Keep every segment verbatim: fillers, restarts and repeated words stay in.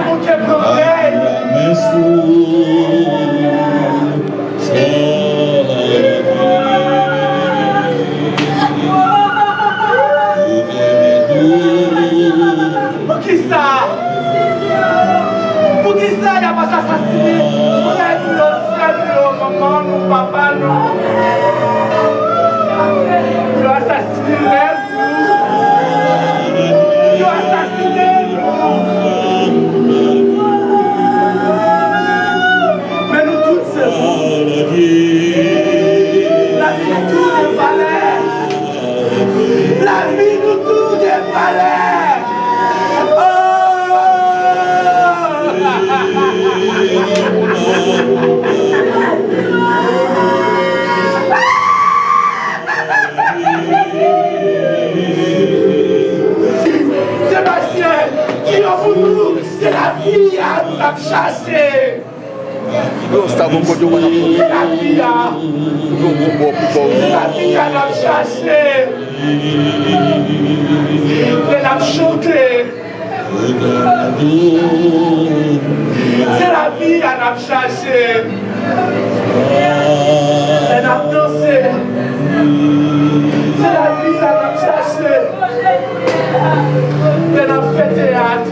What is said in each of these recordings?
Bondye pran rèy. Poukisa? Poukisa y ap asasinen frè nou yo, sè nou yo, manman nou, papa nou? Yo asasinen rèv nou. Yo asasinen nou. Men nou tout se moun. Lavi nou tout gen valè. Lavi nou tout gen valè. Oh! Sebastien, di yo pou nou, se lavi a nou t ap chache. Yo, sa bon kote w pa t ap pran. Se lavi a. Yo, bon, bon, bon. Se lavi a n ap chache. Lè n ap chante. Se lavi a n ap chache. Lè n ap danse. Se lavi a n ap chache. Lè n ap fè teyat.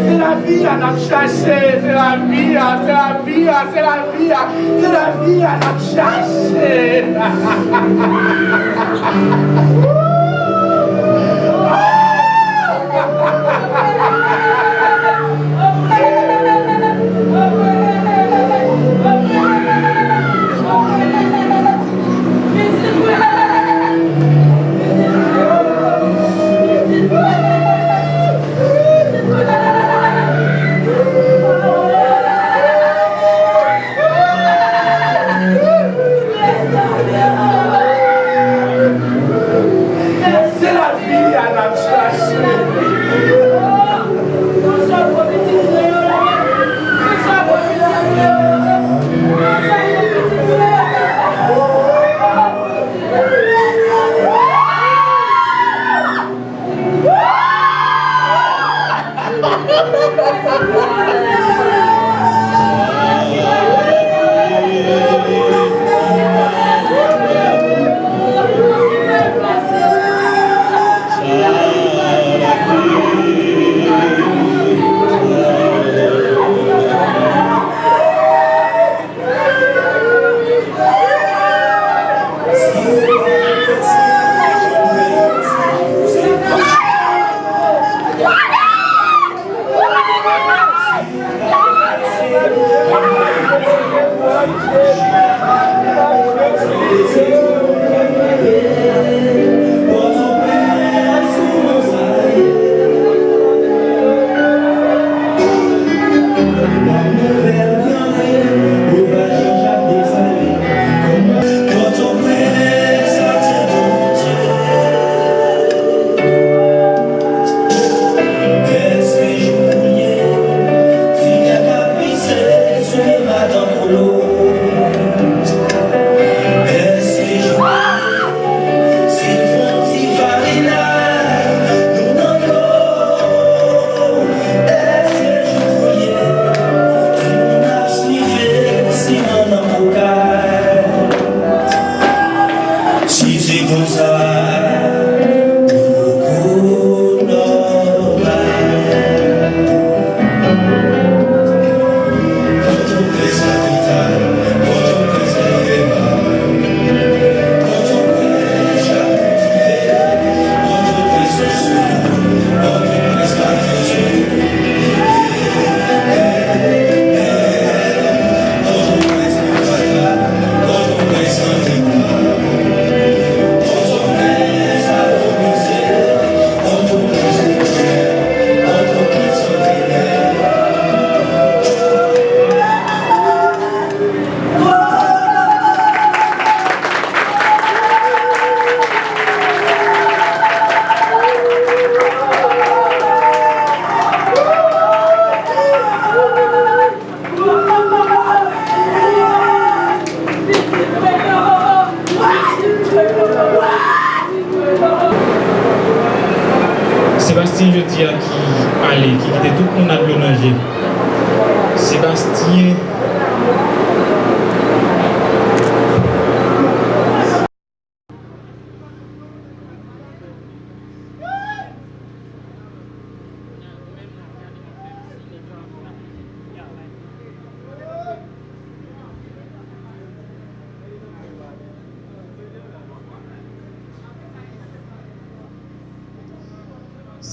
Se lavi a n ap chache. Se lavi a, se lavi a, se lavi a. Se lavi a n ap chache. Se lavi a n ap chache. Jodi a ki ale, ki kite tout moun ak dlo nan je. Sebastien.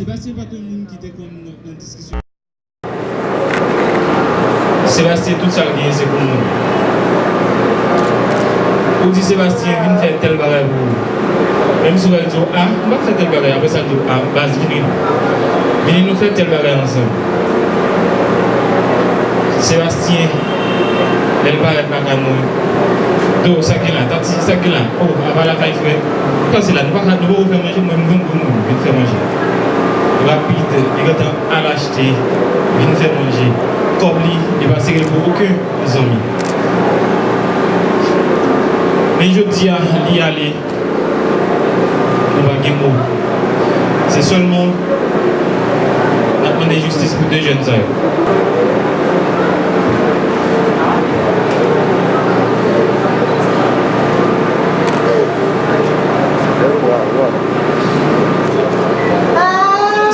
Sebastien pa t yon moun ki te konn nan, nan diskisyon. Sebastien, tout sa l genyen, se pou moun. Ou di Sebastien vin fè tèl bagay pou ou. Menm si w wè l di w, a, m p ap fè tèl bagay, apre sa l di w, a, baz, vini. Vini nou fè tèl bagay ansanm. Sebastien, lè l parèt lakay mwen, do, sa k gen la, tati, sa k gen la, o, apa lakay frè, pase la, nou pa ka, nou poko fè manje, mwen, m vin pou nou, vin fè manje. Rapid, li gentan al achte, vin fè manje. Kòb li, li pa sere l pou okenn zanmi. Men jodi a, li ale, nou pa gen mo. Se sèlman, n ap mande jistis pou de jèn sa yo.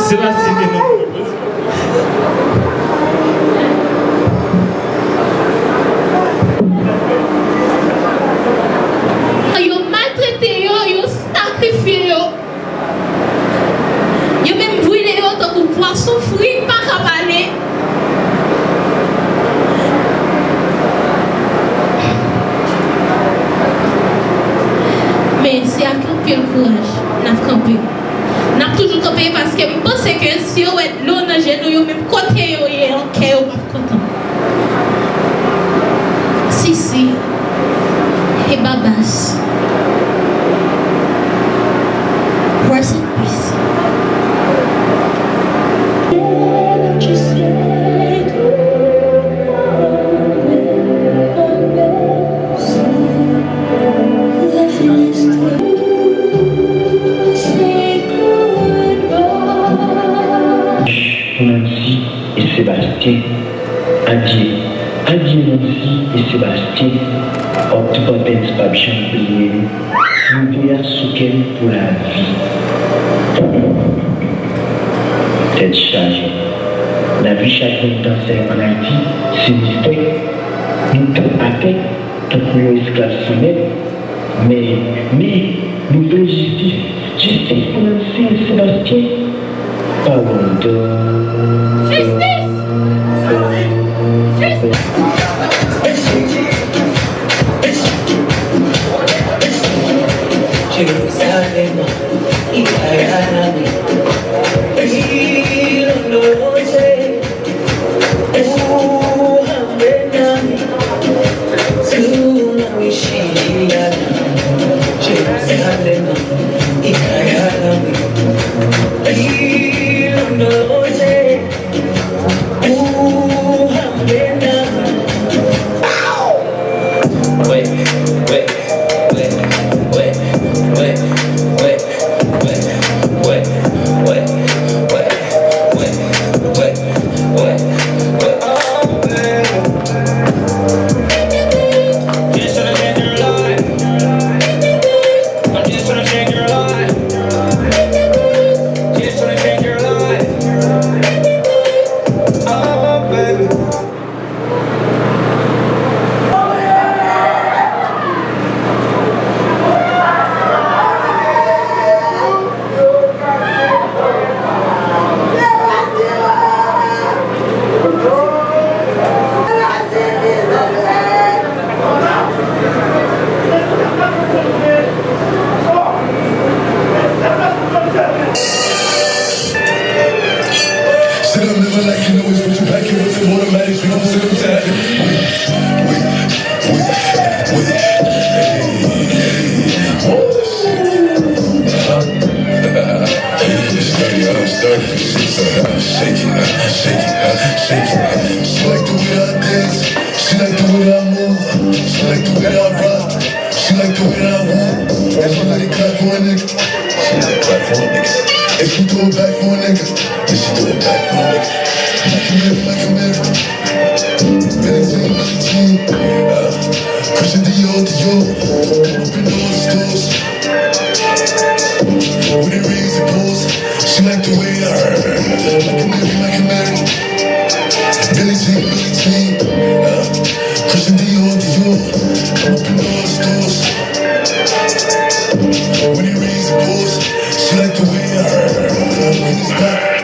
Sebastien gen non. Yo maltrete yo, yo sakrifye yo. Yo menm brile yo tankou pwason fri k pa ka pale. Men se ak anpil kouraj n ap kanpe. N ap toujou kanpe paske m panse ke si yo wè dlo nan je nou, yo menm kote yo ye an, kè yo p ap kontan. Sisi e Babas. Rest in peace. Pou Nancy e Sebastien. Adye. Adye Nancy e Sebastien. Octopus p ap janm bliye nou. Rive a sou kè m pou lavi. Tèt chaje. Lavi chak grenn tan sèl an Ayiti, se mistè. Nou tout atè, tankou yon esklav san mèt. Men, men, nou vle jistis. Jistis pou Nancy e Sebastien. Pawòl dò. Jistis! Jistis! Jerusalem, ikayalami, ilondoloze, uhambe nami, tsunami shindana, Jerusalem, ikayalami, ilondoloze. Sit up, never like you know it's what you packing with the automatic. We gon' sit them tight. Wait, wait, wait, wait. Shake it, shake it, shake it. She like the way I dance. She like the way I move. She like the way I rock. She like the way I move. That's why they clap for a nigga. She like clap for a nigga. And she throw it back for a nigga. And she throw it back for a nigga. Machiavelli, Machiavelli. Medicine, medicine. Uh, Christian Dior, Dior. Open all the stores. When it rains, it pours. She like the way I heard. Machiavelli, Machiavelli. Billie Jean, Billie Jean. Uh, Christian Dior, Dior. Open all the stores. When it rains, it pours. She like the way I heard. When it's back.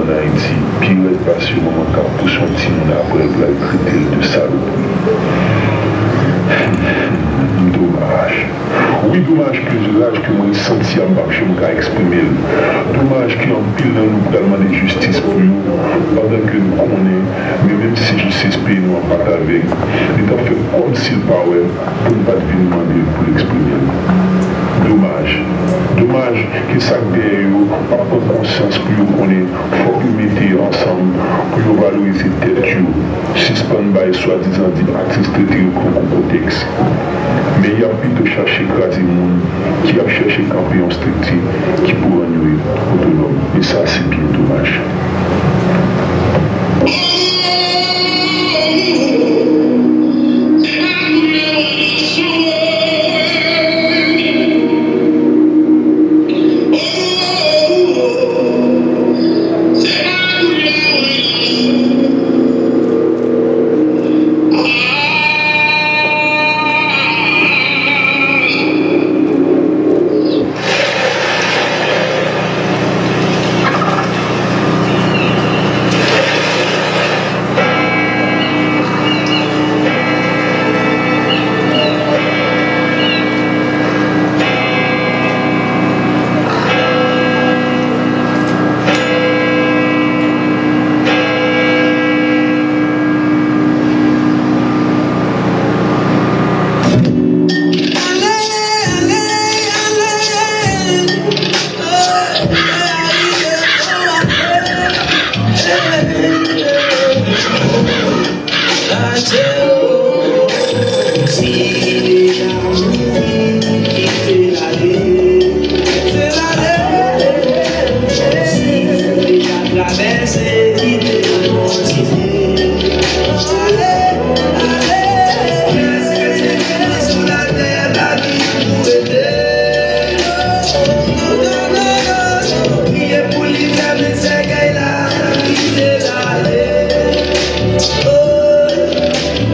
Ayiti, pi rèd pase yon manman k ap pouse yon timoun aprè l pral trete l de salopri. Domaj. Wi, domaj, ke raj ke mwen santi a, m p ap janm ka eksprime l. Domaj ke anpil nan nou pral mande jistis pou yo, pandan ke nou konnen, men menm si jistis peyi nou an pa t avèg, li t ap fè kòmsi l pa wè pou n pa t vin mande l pou l eksprime l. Domaj. Domaj ke sa k dèyè yo p ap pran konsyans pou yo konnen fòk yo mete yo ansanm pou yo valorize tèt yo, sispann bay swadizan di atis trete yo tankou kotèks. Men y ap pito chache kraze moun ki ap chèche kanpe yon estrikti ki pou rann yo otonòm. E sa, se byen domaj.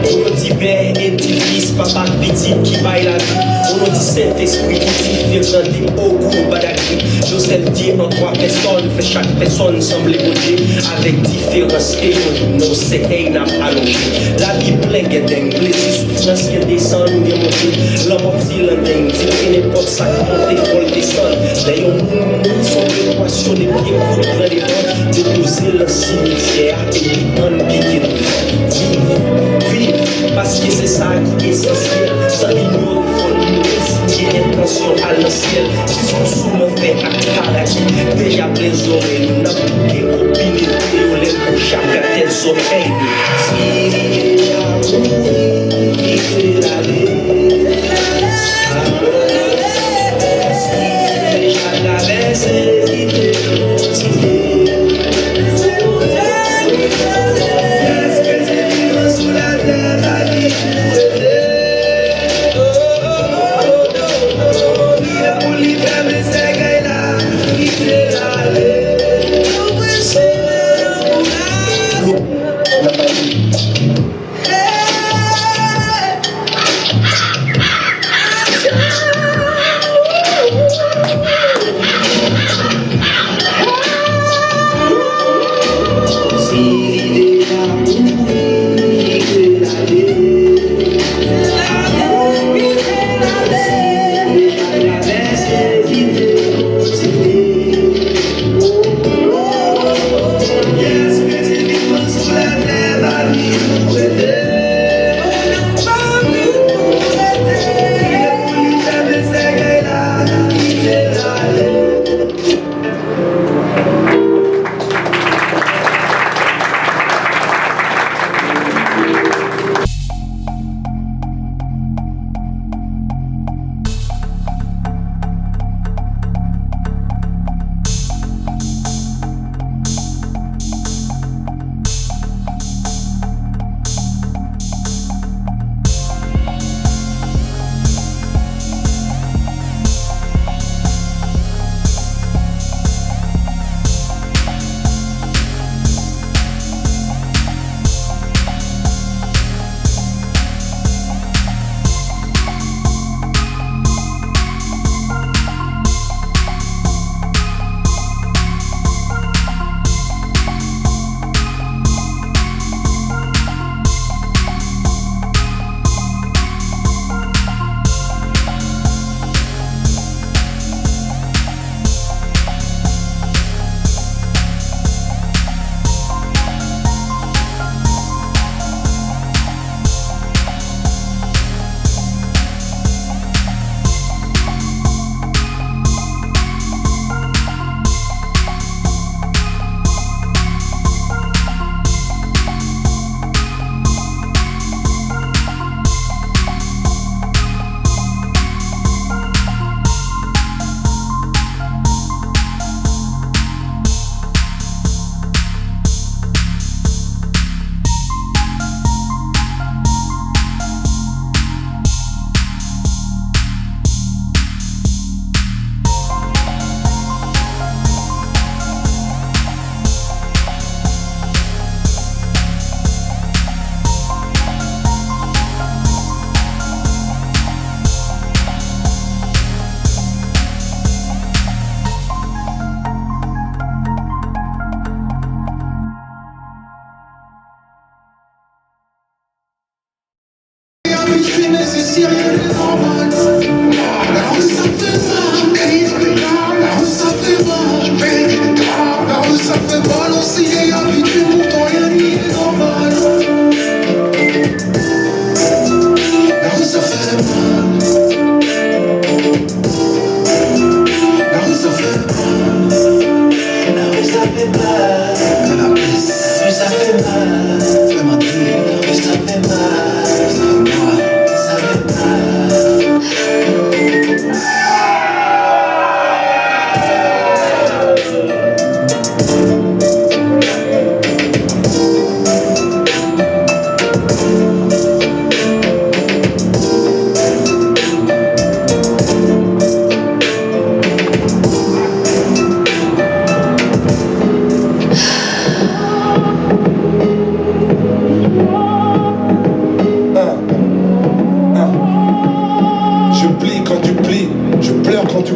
O non di Pè e di Fis, Papa ak Pitit ki bay lavi. O non di Sentespri ki diferan de ogou, badagri. Yon sèl Dye an twa pèsòn, fè chak pèsòn sanble Bondye. Avèk diferans ke yon jou nan yon sèkèy n ap alonje. Lavi plen gen deng, plezi, soufrans, gen desann, gen monte. Lanmò di landeng, di ke nenpòt sa k monte fò l desann. Lè yon moun mouri, se yon prekosyon depi ekout gran devan, depoze l nan simityè a. Epi ann pike tout. Viv, viv, paske se sa ki esansyèl. San inyore fò n mouri si n gen entansyon al nan syèl. Diskou sou lanfè ak paradi deja plen zòrèy nou. N ap bouke opinite yo lè n kouche ap gate zòrèy nou. Si li deja mouri, kite l ale.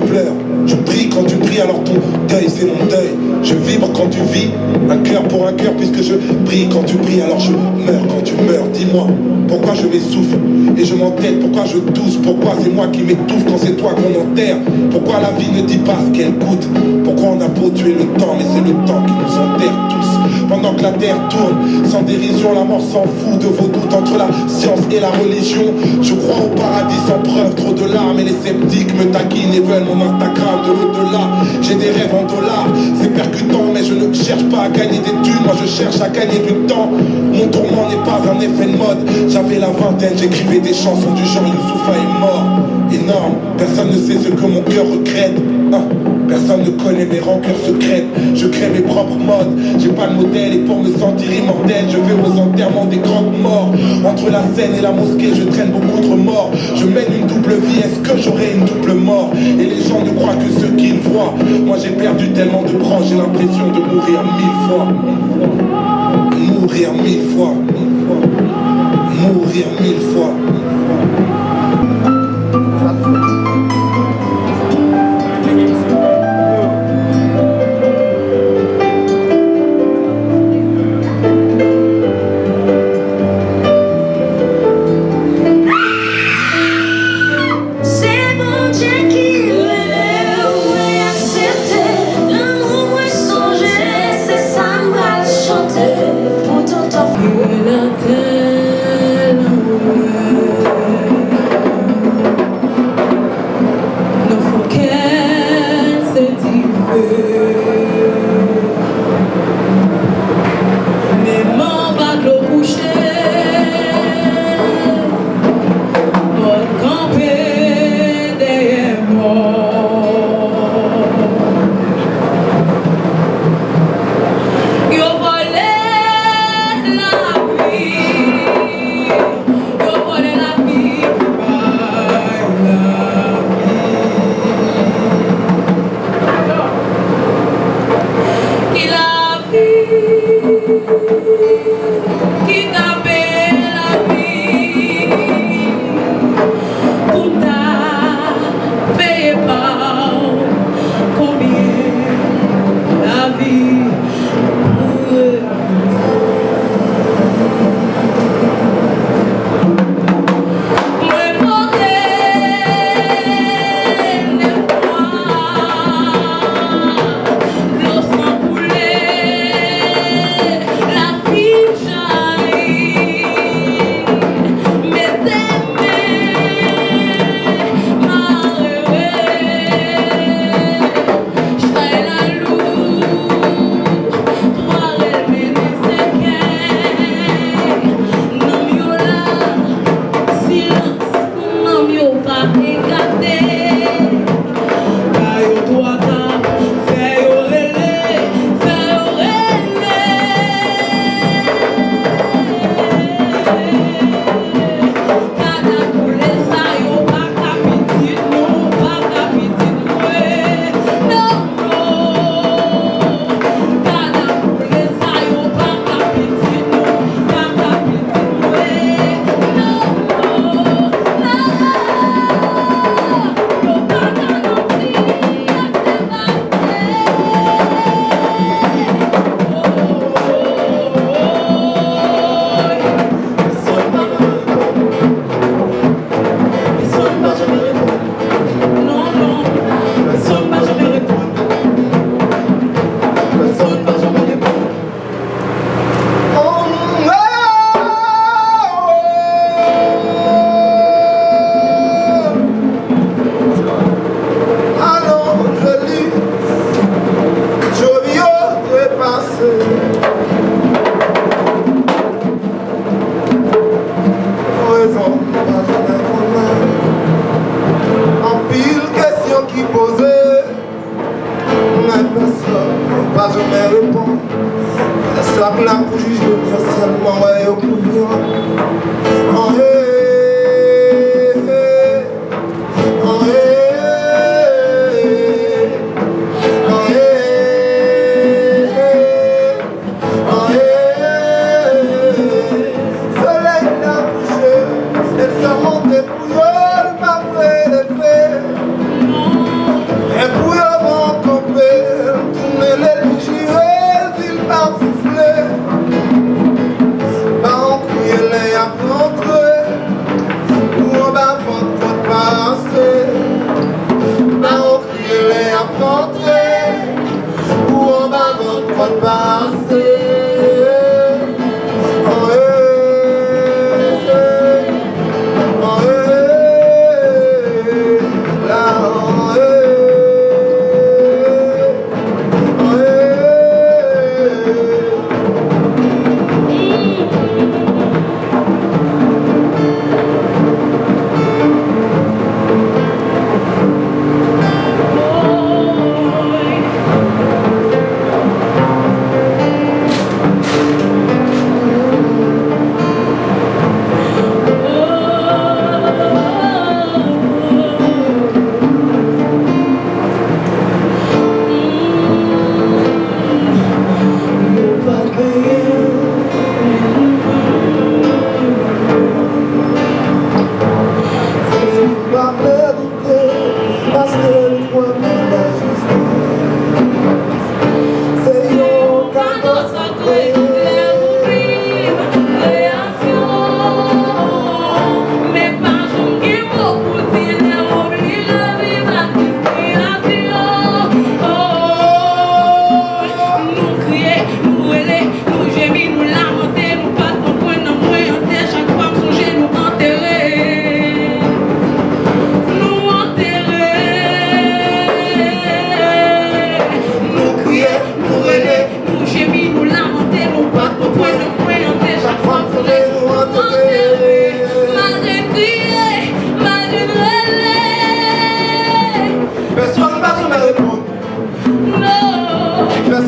pleures. Je prie quand tu pries, alors ton deuil, c'est mon deuil. Je vibre quand tu vis, un cœur pour un cœur, puisque je brille quand tu brilles, alors je meurs quand tu meurs. Dis-moi, pourquoi je m'essouffle et je m'entête, pourquoi je tousse, pourquoi c'est moi qui m'étouffe quand c'est toi qu'on enterre. Pourquoi la vie ne dit pas ce qu'elle coûte. Pourquoi on a beau tuer le temps, mais c'est le temps qui nous enterre tous. Pendant que la terre tourne, sans dérision, la mort s'en fout de vos doutes. Entre la science et la religion, je crois au paradis sans preuve, trop de larmes et les sceptiques me taquinent et veulent mon Instagram de l'au-delà. J'ai des rêves en dollars, c'est percutant, mais je ne cherche pas à gagner des thunes, moi je cherche à gagner du temps. Mon tourment n'est pas un effet de mode, j'avais la vingtaine, j'écrivais des chansons du genre Youssoupha est mort, énorme. Personne ne sait ce que mon cœur regrette. Ah, personne ne connaît mes rancœurs secrètes. Je crée mes propres modes. J'ai pas de modèle et pour me sentir immortel, je vais aux enterrements des grands morts. Entre la scène et la mosquée, je traîne beaucoup de remords. Je mène une double vie, est-ce que j'aurai une double mort ? Et les gens ne croient que ce qu'ils voient. Moi j'ai perdu tellement de proches, j'ai l'impression de mourir mille fois. Mourir mille fois. Mourir mille fois. Se Bondye ki rele w, mwen aksepte. Lanmou mwen sonje, se sa m pral chante. Pou tout ofrann. Nan fon kè se dife. Men m anba dlo kouche. Mò kanpe dèyè mò. Yo vòlè lavi. Yo vòlè lavi ki bay lavi. Ki lavi, ki kanpe lavi. Pou m ta peye pa w konbyen lavi pou Mwen pote nèf mwa, dlo san koule, lavi jayi, mete men, mare chay la lou, twa rèl mennen sèkèy, nanm yo la, silans, nanm yo pa ekate. Ba yo twa tap, fè yo rele, fè yo rele. Kadav koule sa yo pa ka pitit nou, pa ka pitit mwen, non, non. Kadav koule sa yo pa ka pitit nou, pa ka pitit mwen, non, non, non. Yo pa ka manti ak te pase. Pèsonn pa janm reponn. Pèsonn pa janm reponn. Non, non. Pèsonn pa janm reponn. Pèsonn pa janm reponn. Oh, oh, oh. Alon, Joli, Joli, yo trepase. Rezon, pa janm konnen. Anpil kesyon ki poze, men pèsonn pa janm reponn. Sa k la pou jije, sèlman wè yo pou vyan. Anyen, anyen, anyen. Solèy la kouche, e sa monte pou yo, l pa vle leve.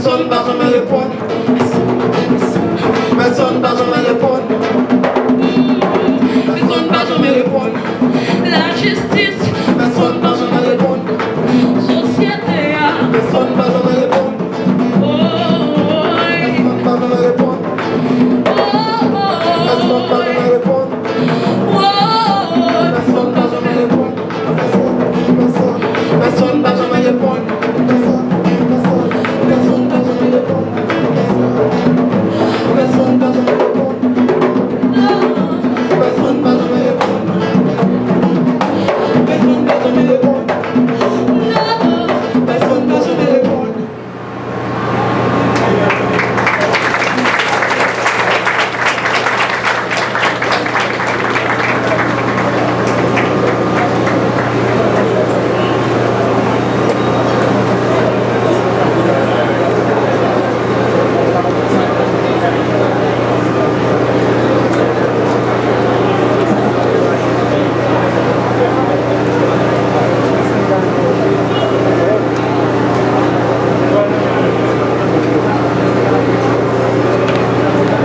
Pèsonn pa janmen reponn. Pèsonn pa janmen reponn. Pèsonn pa janmen reponn. Lajistis. Pèsonn pa janmen reponn. Sosyete a. Pèsonn pa janmen reponn. Pèsonn pa janmen reponn. Pèsonn pa janmen reponn. Pèsonn pa janmen reponn. Pèsonn pa janmen reponn.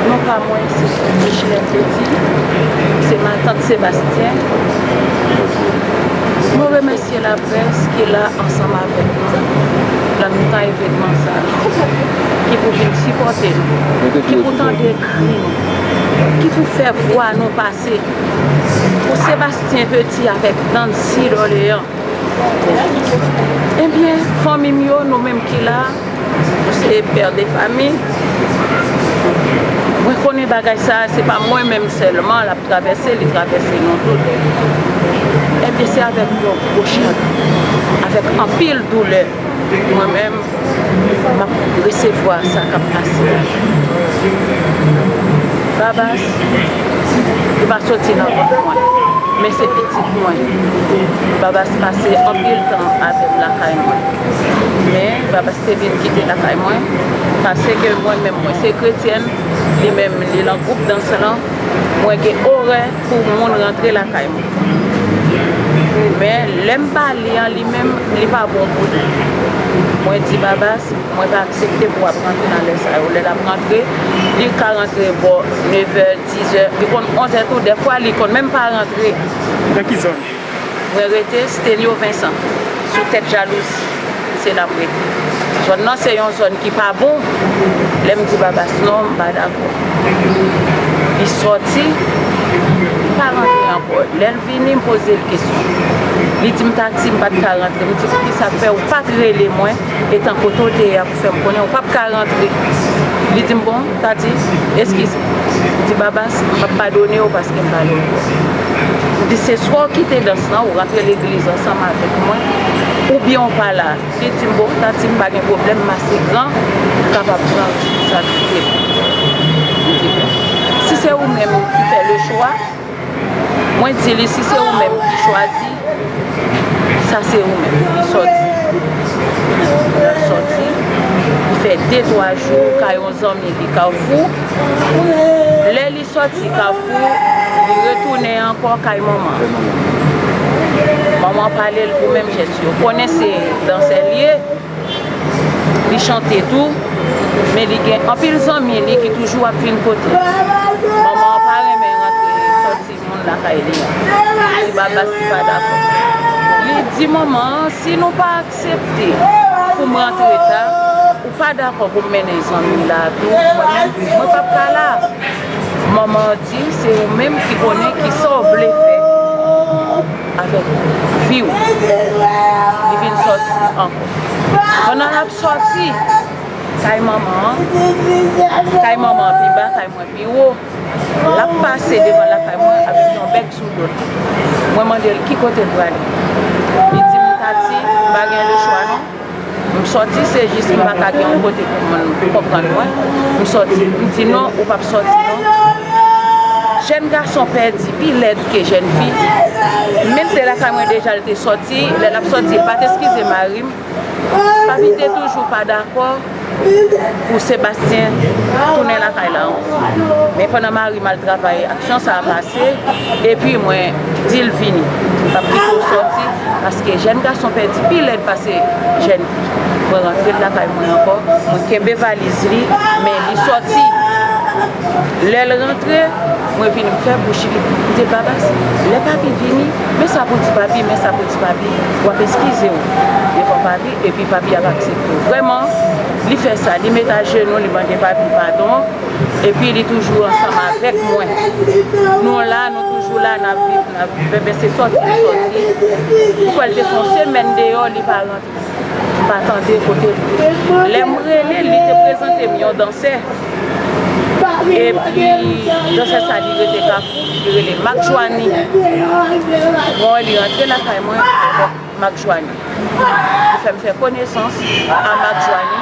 Non pa mwen se Micheline Petit, se matant Sebastien. Mwen remèsye laprès ki la ansanm avèk nou nan mitan evènman sa, ki pou vin sipòte nou, ki pou tande kri nou, ki pou fè vwa nou pase. Pou Sebastien Petit avèk Nancy Dorléans. Ebyen, fanmi m yo, nou menm ki la, nou se pè de fanmi. Mwen konnen bagay sa, se pa mwen menm sèlman l ap travèse, li travèse nou tout. Ebyen, se avèk yon gwo chak, avèk anpil doulè, mwen menm, m ap resevwa sa k ap pase a. Babas, li pa soti nan vant mwen, men se pitit mwen. Babas pase anpil tan avè m lakay mwen. Men Babas te vin kite lakay mwen, paske mwen menm, mwen se kretyèn, li menm, li nan gwoup dans lan, mwen gen orè pou moun rantre lakay mwen. Men, lè m pa li an, li menm, li pa bon pou li. Mwen di Babas, mwen pa aksepte pou w ap rantre nan lè sa yo. Lè l ap rantre, li ka rantre bò nevè, dizè, li konn onzè tou, dèfwa li konn menm pa rantre. Nan ki zòn? Mwen rete Stenio Vincent, sou tèt Jalouzi. Se la m rete. Zòn nan se yon zòn ki pa bon. Lè m di Babas non, m pa dakò. Li sòti, li pa rantre ankò. Lè l vini, m poze l kesyon. Li di m, "Tati, m pa t ka rantre." M di, "Poukisa k fè ou pa t rele mwen, etan kote w te ye a, pou fè m konnen ou p ap ka rantre?" Li di m, "Bon, Tati, eskize." M di, "Babas, m p ap padone w paske m pale w twòp." M di, "Se swa w kite dans lan, ou rantre legliz ansanm avèk mwen, oubyen w pa la." Li di m, "Bon, Tati, m pa gen pwoblèm, m ase gran, m kapab pran responsablite m." M di, "Bon, si se ou menm ki fè le chwa," mwen di li, "Si se ou menm ki chwazi, sa se ou menm." Li sòti. Lè l sòti, li fè de, twa jou kay yon zanmi li Kafou. Lè li sòti Kafou, li retounen ankò kay manman. Manman pale l pou menm jès yo. Konnen se dansè l ye, li chante tou, men li gen anpil zanmi li ki toujou ap vin kote l. Manman an pa renmen rantre sòti moun lakay li an. Li di Babas li pa dakò. Li di manman an, "Si nou pa aksepte pou m rantre ta, ou pa dakò pou m mennen zanmi m la tou, mwen menm, mwen p ap ka la." Manman an di, "Se ou menm ki konnen kisa w vle fè avèk vi w." Li vin sòti ankò. Pandan l ap sòti kay manman an, kay manman an pi ba, kay mwen pi wo. L ap pase devan lakay mwen avèk yon bèg sou do l. Mwen mande l ki kote l prale. Li di m, "Tati, m pa gen lechwa non. M sòti, se jis m pa ka gen yon kote pou moun konprann mwen. M sòti." M di, "Non, ou p ap sòti non." Jèn gason pèdi pi lèd ke jèn fi. Men l te lakay mwen deja, l te sòti. Lè l ap sòti, l pa t eskize mari m. Papi te toujou pa dakò pou Sebastien tounen lakay la ankò. Men pandan mari m al travay, aksyon sa a pase, epi mwen di l vini. M Pito w sòti, paske jèn gason pèdi pi lèd pase jèn fi. Mwen rantre l lakay mwen ankò, mwen kenbe valiz li, men li sòti. Lè l rantre, mwen vin m fè bouch li. M di l, Babas, lè papi vini, men sa pou di papi, men sa pou di papi. W ap eskize w devan papi, epi papi ap aksepte w. Vrèman, li fè sa, li met ajenou, li mande papi padon, epi li toujou ansanm avèk mwen. Nou la, nou toujou la, n ap viv, n ap viv. Enben, se sòti li sòti. Ou kwè l te fè yon semèn deyò, li pa rantre. M pa tande kote l ye. Lè m rele l, li te prezante m yon dansè. Epi, dansè sa, li rete Kafou, li rele Mak Jwani. Mwen wè li rantre lakay mwen avèk Mak Jwani. Li fè m fè konesans a Mak Jwani.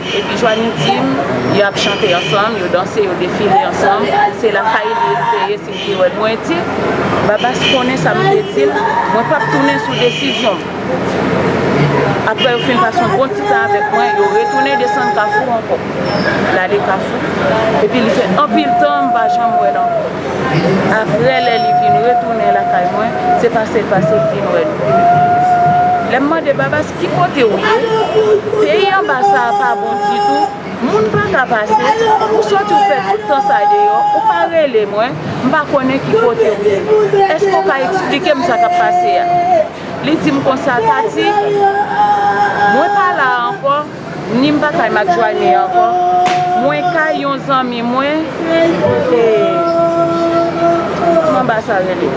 Epi Jwani di m, y ap chante ansanm, yo danse, yo defile ansanm. Se lakay li l te ye, si m te wè l. Mwen di, Babas konnen sa m te di l, mwen p ap tounen sou desizyon m. Apre yo fin pase yon bon ti tan avèk mwen, yo retounen desann Kafou ankò. L ale Kafou, epi li fè anpil tan m pa janm wè l ankò. Apre, lè li vin retounen lakay mwen, se pase l pase l vin wè nou. Lè m mande, Babas, ki kote w ye? Peyi anba sa a pa bon ditou. Moun pa ka pase. Ou sòti, ou fè tout tan sa deyò, ou pa rele mwen, m pa konnen ki kote w ye. Èske w ka eksplike m sa k ap pase a? Li di m konsa, Tati, mwen pa la ankò, ni m pa kay Mak Jwani ankò. Mwen kay yon zanmi mwen, e, kòman ba sa rele?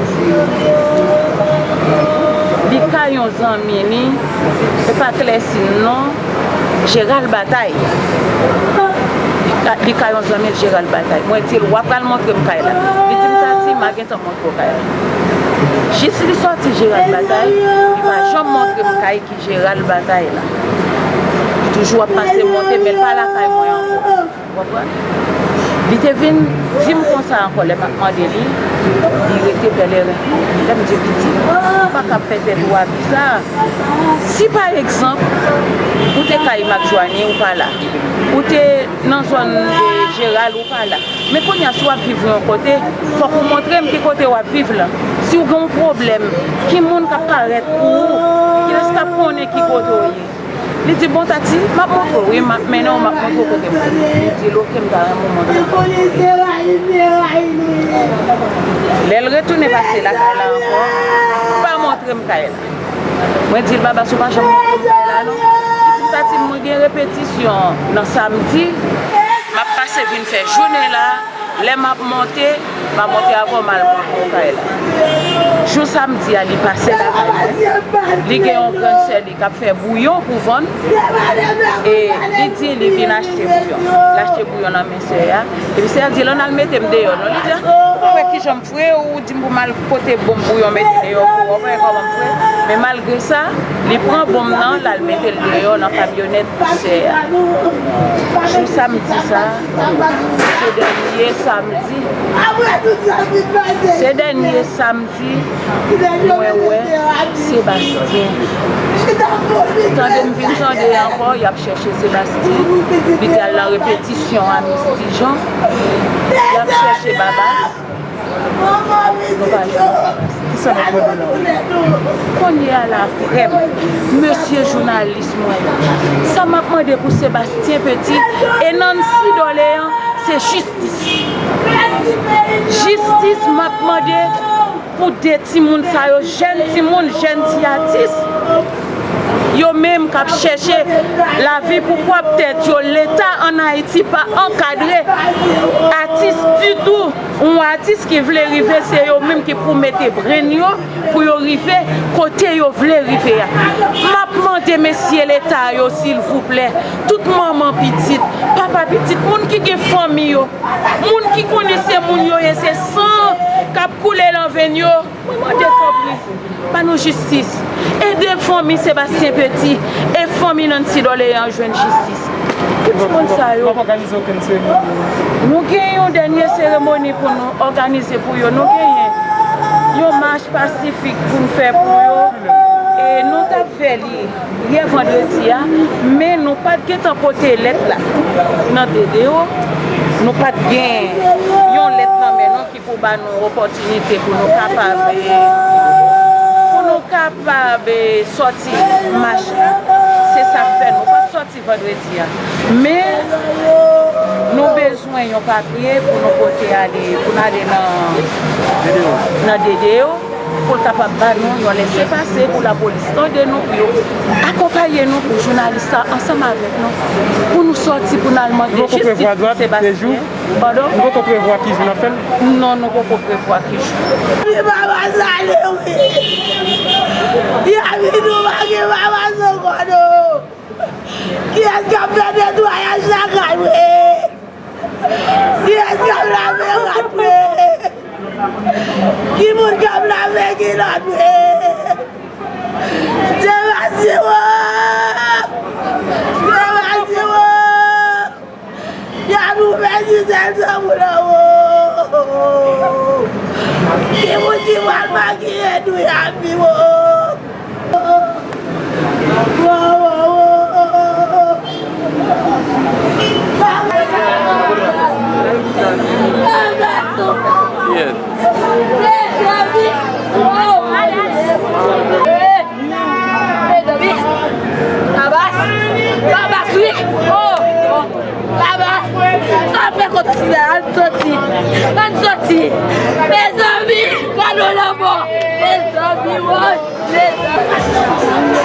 Li kay yon zanmi li, e pa Klèsin non, Jeral Batay. Li ka, li kay yon zanmi l, Jeral Batay. Mwen di l, w ap pral montre m kay la. Li di m, Tati, m a gentan montre w kay la. Jis li sòti Jeral Batay, li pa janm montre m kay ki Jeral Batay la. Li toujou ap pase monte, men l pa lakay mwen ankò. Ou konprann? Li te vin di m konsa ankò, lè m ap mande li, li rete Pèleren. Lè m di, Pitit, ou pa kab fè tèt ou abi sa. Si pa egzanp, ou te kay Mak Jwani, ou pa la. Ou te nan zòn, e, Jeral, ou pa la. Men kounye a, si w ap viv yon kote, fòk ou montre m ki kote w ap viv lan. Si w gen yon pwoblèm, ki moun k ap parèt pou ou? Kilès k ap konnen ki kote w ye? Li di, Bon, Tati, m ap montre w, wi, m ap mennen w, m ap montre w kote m ye. Li di l, Oke, m ta renmen w montre m kote w ye. Lè l retounen pase lakay la ankò, pa montre m kay la. Mwen di l, Babas, ou pa janm montre m kay la non. Li di m, Tati, mwen gen repetisyon nan samdi. M ap pase vin fè jounen la. Lè m ap monte, m ap monte avè w, m al montre w kay la. Jou samdi a, li pase lakay mwen. Li gen yon grann sè li k ap fè bouyon pou vann. E li di li vin achte bouyon. L achte bouyon nan men sè a. Epi sè a di l, Ann al mete m deyò non. Li di, A, ou pa wè kijan m fre, ou di m pou m al pote bon bouyon mete deyò pou ou, ou pa wè kòman m fre. Men malgre sa, li pran bon m nan, l al mete l deyò nan kamyonèt pou sè a. Jou samdi sa, se dènye samdi. Se dènye samdi mwen wè Sebastyen. Tande m vin tande ankò, y ap chèche Sebastyen. Li te al nan repetisyon a Miss Dijon. Y ap chèche Babas. Nou pa jwenn Babas. Kisa n ap mande la? Kounye a la, frè m, mesye jounalis mwen yo, sa m ap mande pou Sebastyen Petit e Nancy Dorléans, se jistis. Jistis m ap mande pou de timoun sa yo, jèn timoun, jèn ti atis. Yo menm k ap chèche lavi pou pwòp tèt yo. Leta ann Ayiti pa ankadre atis ditou. Yon atis ki vle rive, se yo menm ki pou mete brenn yo pou yo rive kote yo vle rive a. M ap mande mesye Leta yo, silvouplè, tout manman pitit, papa pitit, moun ki gen fanmi yo, moun ki konnen se moun yo ye, se san k ap koule nan venn yo, mwen mande, tanpri, ba nou jistis. Ede fanmi Sebastyen Petit e fanmi Nancy Dorléans jwenn jistis. Pou timoun sa yo. W ap òganize okenn seremoni? Nou gen yon dènye seremoni pou nou òganize pou yo. Nou genyen yon mach pasifik pou n fè pou yo. E nou t ap fè li yè vandredi a, men nou pa t gentan pote lèt la nan D D O. Nou pa t gen yon lèt nan men nou ki pou ba nou opòtinite pou nou kapab, e, pou Kapab, eh, sòti mach la. Se sa k fè nou p ap sòti vandredi a. Men, nou bezwen yon papye pou nou pote ale, pou n ale nan, nan D D O, pou l kapab ba nou yon lèsepase pou lapolis tande nou, pou yo akonpaye nou, pou jounalis sa ansanm avèk nou, pou nou sòti, pou n al mande jistis pou Sebastien. Padon? Nou poko prevwa ki jou n ap fè l? Non, nou poko prevwa ki jou. Wi, papa, sa ale, wi. Y a vin nou pa gen papa sou kò nou. Kiyès k ap fè netwayaj lakay mwen? Kiyès k ap lave rad mwen? Ki moun k ap lave kilòt mwen? Devasyon! Devasyon! Y ap ouvè sisèl san moun anwo. Ki moun ki pral makiye nou y ap viv o. Yes. Mezanmi, Babas, Babas wi. Oh, Babas, sa fè konn sila, ann soti, ann soti. Mezanmi, gade lanmò. Mezanmi, woy, mezanmi.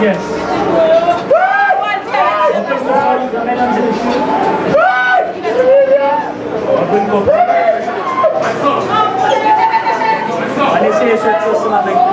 Yes. Ann eseye sòti ansanm avèk li.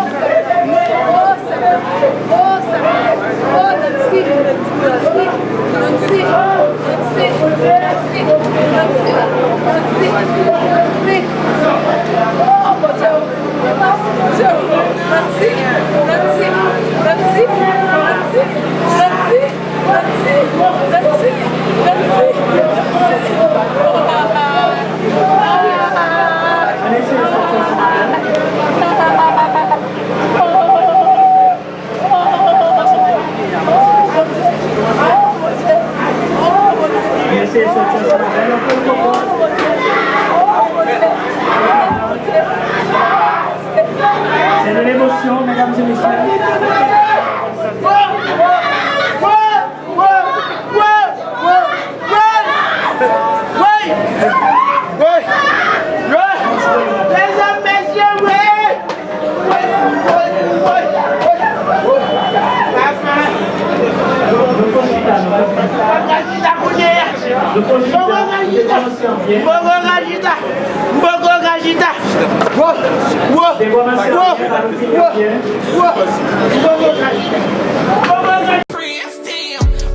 C'est de l'émotion, mesdames et messieurs. Woy! Woy! Woy! Woy! Woy! Mezanmi, mesye, woy! Woy! Woy! Woy! Woy! Papa! Papa chita kounye a! Papa chita! Papa chita! M poko ka chita. Wo, wo, wo, wo, wo. M poko ka chita. M poko ka chita.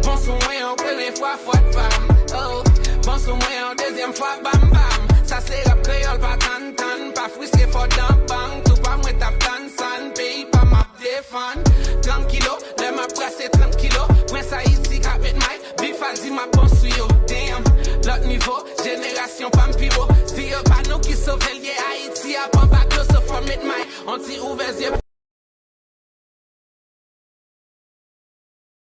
Bon sou mwen yon premye fwa, fwa pa m. Oh, bon sou mwen yon dezyèm fwa, bam, bam. Sa se rap kreyòl, pa tann, tann, pa friske, fò dan bang. Tou pa mwen t ap tann, sann, peyi pa m ap defann. Trankilo, lè m ap brase trant kilo. Prens Ayiti k ap met may. Big Fal di m ap bon sou yo, damn. Lòt nivo, jenerasyon pa m pi nou ki sove l ye Ayiti ap anba chloroform it may. On ti ouvè zye